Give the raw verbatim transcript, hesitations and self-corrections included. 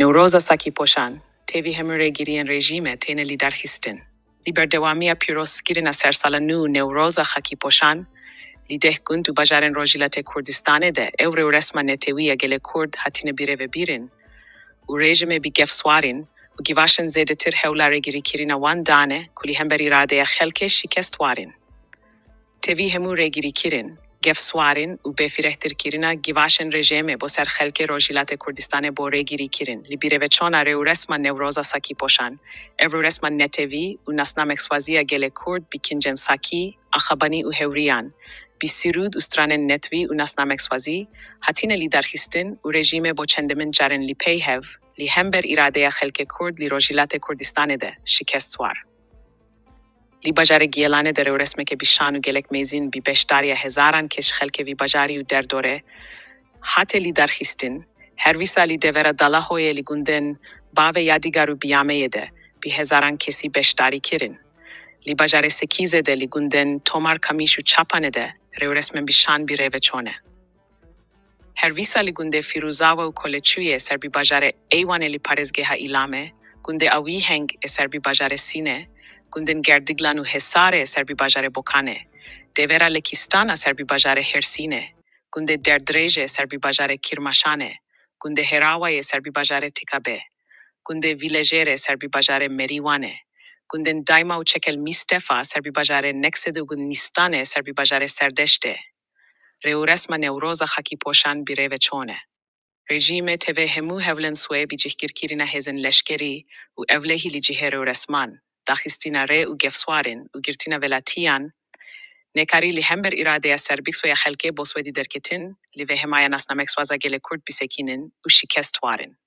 Newroza Sakîpoşan, tevî hemû rêgiriyên rejîme têne lîdarxistin. Li berdewamiya pîrozkirina sersala nû û Newroza Xakîpoşan, li deh gund û bajarên Rojhilatê Kurdistanê de ew rewresma netewî ya gelê Kurd hatine bîrêvebirin û rejîmê bi gefswarîn û givaşên zêdetir hewla rêgirîkirina wan dane ku li hember îradeya xelkê şikest warîn. Tevî hemû rêgirîkirin, gefswarîn û bêfirehtirkirina givaşên rejîmê bo ser xelkê Rojhilatê Kurdistanê bo rêgirîkirin li bîrêveçûna rewresma Newroza Sakîpoşan, ev rewresma netewî û nasnamekswaziya gelê Kurd bi kincên sakî, axabanî û hewriyan, bi sirûd û stranên netewî û nasnamekswazî, hatine lîdarxistin û rejîmê bo çendemin carên li pey hev, li hember îradeya xelkê Kurd li Rojhilatê Kurdistanê de şikest war. Li bajarê Giyelanê de rewresmeke bi şan û gelek mêzin bi beşdariya hezaran kes xelkê vî bajarî û derdorê hate lîdarxistin, her wisa li devera Dalahoyê li gundên Bavê Yadîgar û Biyameyê de bi hezaran kesî beşdarî kirin. Li bajarê Sekîzê de li gundên Tomar, Kamîş û Çapanê de rewresmên bi şan bîrêveçûne. Her wisa li gundê Fîrûzawa û Koleçûyê ser bi bajarê Eywanê li parêzgeha Îlamê, gundê Awîheng ê ser bi bajarê Sînê, gundên Gerdiglan û Hesarê ê ser bi bajarê Bokanê, devera Lekîstana ser bi bajarê Hêrsînê, gundê Derdrêjê ê ser bi bajarê Kîrmaşanê, gundê Hêrawayê ê ser bi bajarê Tikabê, gundê Vîlejêrê ê ser bi bajarê Merîwanê, gundên Dayma û Çekel Mîstefa ê ser bi bajarê Neksêdê û gund Nîstanê ê ser bi bajarê Serdeştê. Rêûresma Newroza Xakîpoşan bîrêveçûne. Rejîmê tevê hemû hewlên swê bi cihgirkirina hêzên leşkerî û ewlehî li cihê rêûresman, daxistina rê û gefswarên û girtina velatiyan, nekarî li hember îradeya serbixwe ya xelkê bo swêdî derketin, li vê hemaya nasnamekswaza gelê Kurd bisekînin û şikest warin.